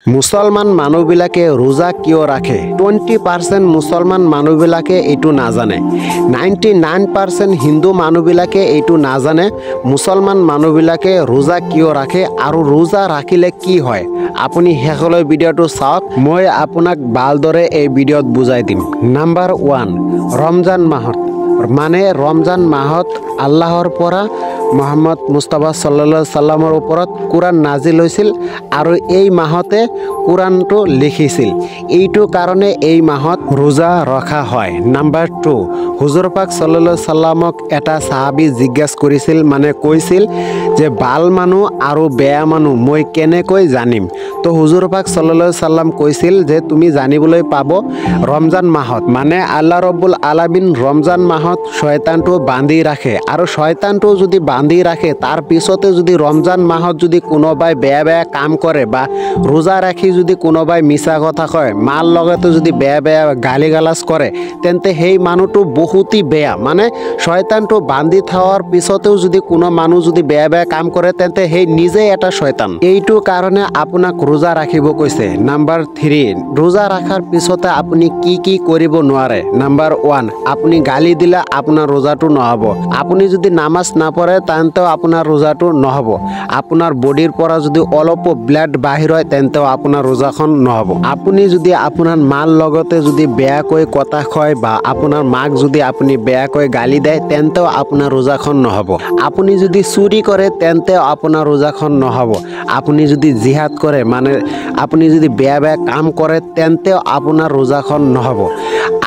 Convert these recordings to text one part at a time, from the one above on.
মুছলমান মানুহবিলাকে ৰোজা কিয় ৰাখে? 20% মুছলমান মানুহবিলাকে এইটো নাজানে। 99% হিন্দু মানুহবিলাকে এইটো নাজানে, মুছলমান মানুহবিলাকে ৰোজা কিয় ৰাখে আৰু ৰোজা ৰাখিলে কি হয়। আপুনি শেষলৈ ভিডিঅ'টো চাওক, মই আপোনাক ভালদৰে এই ভিডিঅ'ত বুজাই দিম। নাম্বাৰ 1, ৰমজান মাহত, মানে ৰমজান মাহত আল্লাহৰ পৰা মহম্মদ মুস্তাফা চাল্লাল্লাহু চাল্লামৰ ওপৰত কোৰাণ নাজিল হৈছিল আৰু এই মাহতে কোৰাণটো লিখিছিল। এইটো কাৰণে এই মাহত ৰোজা ৰখা হয়। নাম্বাৰ 2, হুজুৰ পাক চাল্লাল্লাহু চাল্লামক এটা চাহাবী জিজ্ঞাসা কৰিছিল, মানে কৈছিল যে ভাল মানুহ আৰু বেয়া মানুহ মই কেনেকৈ জানিম? তো হুজুৰ পাক চাল্লাল্লাহু চাল্লাম কৈছিল যে তুমি জানিবলৈ পাব ৰমজান মাহত, মানে আল্লাহ ৰব্বুল আলামিন ৰমজান মাহত শয়তানটো বান্ধি ৰাখে আৰু শয়তানটো যদি বান্ধি ৰাখে, তাৰ পিছতে যদি ৰমজান মাহত যদি কোনোবাই বেয়া বেয়া কাম কৰে বা ৰোজা ৰাখি যদি কোনোবাই মিছা কথা কয়, মাৰ লগতে যদি বেয়া বেয়া গালি গালাজ কৰে, তেন্তে সেই মানুহটো বহুতেই বেয়া। মানে শয়তানটো বান্ধি থোৱাৰ পিছতেও যদি কোনো মানুহ যদি বেয়া বেয়া কাম কৰে, তেন্তে সেই নিজেই এটা শয়তান। এইটো কাৰণে আপোনাক ৰোজা ৰাখিব কৈছে। নাম্বাৰ 3, ৰোজা ৰখাৰ পিছতে আপুনি কি কি কৰিব নোৱাৰে? নাম্বাৰ 1, আপুনি গালি দিলে আপোনাৰ ৰোজাটো নহ'ব। আপুনি যদি নামাজ নপঢ়ে, তেন্তেও আপোনাৰ ৰোজাটো নহ'ব। আপোনাৰ বডিৰ পৰা যদি অলপো ব্লাড বাহিৰ হয়, তেন্তেও আপোনাৰ ৰোজাখন নহ'ব। আপুনি যদি আপোনাৰ মাৰ লগতে যদি বেয়াকৈ কথা কয় বা আপোনাৰ মাক যদি আপুনি বেয়াকৈ গালি দিয়ে, তেন্তেও আপোনাৰ ৰোজাখন নহ'ব। আপুনি যদি চুৰি কৰে, তেন্তেও আপোনাৰ ৰোজাখন নহ'ব। আপুনি যদি জিহাদ কৰে, মানে আপুনি যদি বেয়া বেয়া কাম কৰে, তেন্তেও আপোনাৰ ৰোজাখন নহ'ব।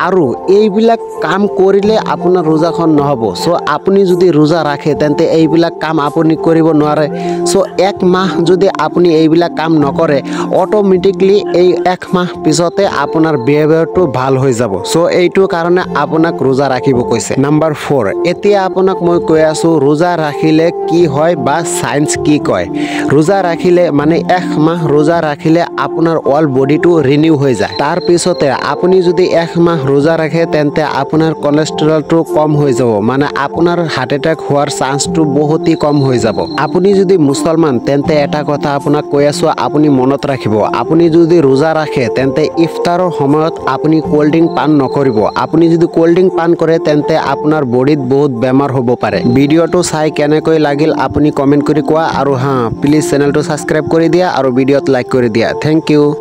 আৰু এইবিলাক কাম কৰিলে আপোনাৰ ৰোজাখন নহ'ব। চ' আপুনি যদি ৰোজা ৰাখে, তেন্তে এইবিলাক কাম আপুনি কৰিব নোৱাৰে। চ' এক মাহ যদি আপুনি এইবিলাক কাম নকৰে, অট'মেটিকলি এই এক মাহ পিছতে আপোনাৰ বিহেভিয়াৰটো ভাল হৈ যাব। চ' এইটো কাৰণে আপোনাক ৰোজা ৰাখিব কৈছে। নাম্বাৰ 4, এতিয়া আপোনাক মই কৈ আছোঁ ৰোজা ৰাখিলে কি হয় বা চায়েন্স কি কয়। ৰোজা ৰাখিলে, মানে এক মাহ ৰোজা ৰাখিলে আপোনাৰ অল বডিটো ৰিনিউ হৈ যায়। তাৰ পিছতে আপুনি যদি এক মাহ ৰোজা ৰাখে, তেন্তে আপোনাৰ কলেষ্ট্ৰলটো কম হৈ যাব, মানে আপোনাৰ হাৰ্ট এটেক হোৱাৰ চান্সটো বহুতেই কম হৈ যাব। আপুনি যদি মুছলমান, তেন্তে এটা কথা আপোনাক কৈ আছোঁ, আপুনি মনত ৰাখিব, আপুনি যদি ৰোজা ৰাখে, তেন্তে ইফতাৰৰ সময়ত আপুনি ক'ল্ড ড্ৰিংক পান নকৰিব। আপুনি যদি ক'ল্ড ড্ৰিংক পান কৰে, তেন্তে আপোনাৰ বডিত বহুত বেমাৰ হ'ব পাৰে। ভিডিঅ'টো চাই কেনেকৈ লাগিল আপুনি কমেণ্ট কৰি কোৱা আৰু হা, প্লিজ চেনেলটো ছাবস্ক্ৰাইব কৰি দিয়া আৰু ভিডিঅ'ত লাইক কৰি দিয়া। Thank U.